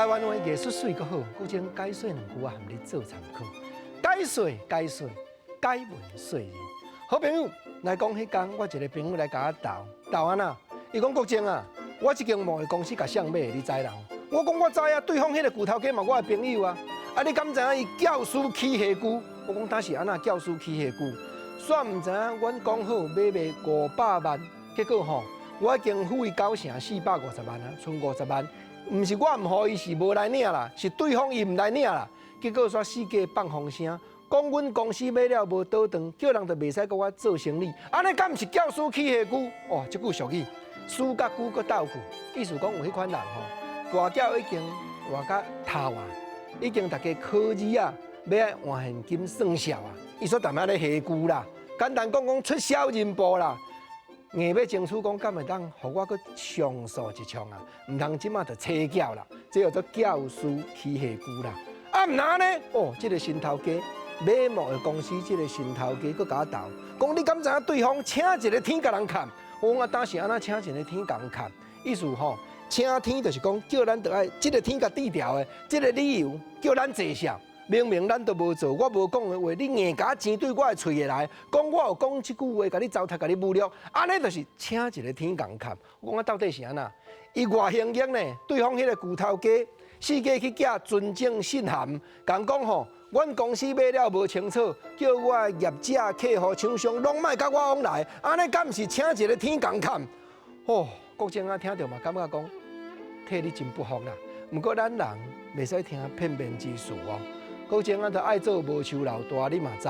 灣話藝術媠閣好，閣將解說兩句仔含你做參考。解說解說解文說字。好朋友來講，彼工我一个朋友來共我鬥鬥按怎？伊講國正啊，我這間貿易公司共誰買的，你知啦？我講我知啊，對方彼个舊頭家嘛，我的朋友啊。啊，你敢知影伊教師起下龜？我講當時按怎教師起下龜？煞毋知影，阮講好買賣500萬，結果吼，我已經付伊9成450萬啊，賰50萬。毋是我毋予伊，是無來領啦，是對方伊毋來領啦。結果煞四界放風聲，講阮公司買了無倒轉，叫人就袂使佮我做生意。按呢敢毋是教師起下龜？哦，這句俗語，師佮龜閣鬥去，意思講有彼款人吼，跋筊已經活甲透啊，已經逐家考字啊，欲愛換現金算數啊，伊煞踮遐咧下龜啦。簡單講講出痟人步啦，硬欲爭取講敢會當予我閣上訴一場啊？毋通這馬就扯繳啦，這叫做教師起下龜啦。啊，毋若呢？哦，這个新頭家買貿易公司，這个新頭家閣共我鬥，講你敢知影對方請一个天共人崁？我講啊，當時按怎請一个天共人崁？意思吼，請天就是講叫咱著愛這个天共治牢的，這个理由叫咱坐數。明明咱都無做，我無講的話，你硬共錢對我的喙下來，講我有講這句話，共你糟蹋，共你侮辱，按呢就是請一个天共崁。我講啊，到底是按怎？伊外形樣呢？對方彼个舊頭家四界去寄存證信函，共講吼，阮公司買了無清楚，叫我的業者、客戶、廠商攏莫佮我往來，按呢敢毋是請一个天共崁？哦，國正啊，聽著嘛，感覺講替你真不服啦。毋過咱人袂使聽片面之詞哦。國正啊，就愛做無樹老大，你嘛知。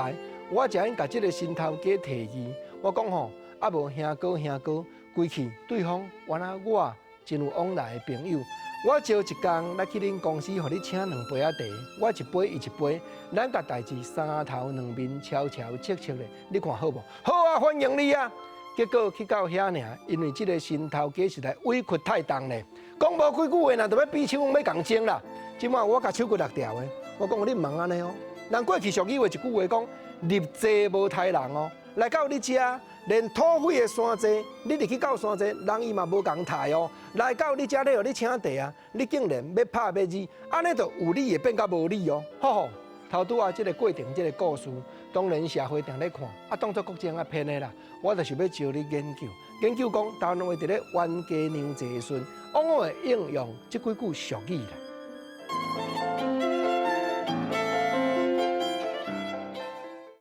我誠𪜶共這个新頭家提議，我講吼，啊無兄哥兄哥，規氣對方原來我真有往來的朋友，我招一工來去恁公司，予你請兩杯仔茶，我一杯伊一杯，咱共代誌三頭兩面悄悄切切的，你看好無？好啊，歡迎你啊！結果去到遐爾，因為這个新頭家實在委屈太重咧，講無幾句話，若就欲比手欲共爭啦。這擺我共手骨落掉的，我講你毋通按呢哦。人過去俗語話一句話講，入濟無刣人哦。來到你遮，連土匪的山濟，你入去到山濟，人伊嘛無共刣哦。來到你遮咧，予你請茶啊，你竟然欲拍欲揤，按呢就有理會變甲無理哦。好好，頭拄仔這个過程，這个故事，當然社會定咧看，啊，當作國政啊騙的啦。我就是欲招你研究，研究講台灣話佇咧冤家娘濟的時陣，往往會應用這幾句俗語啦。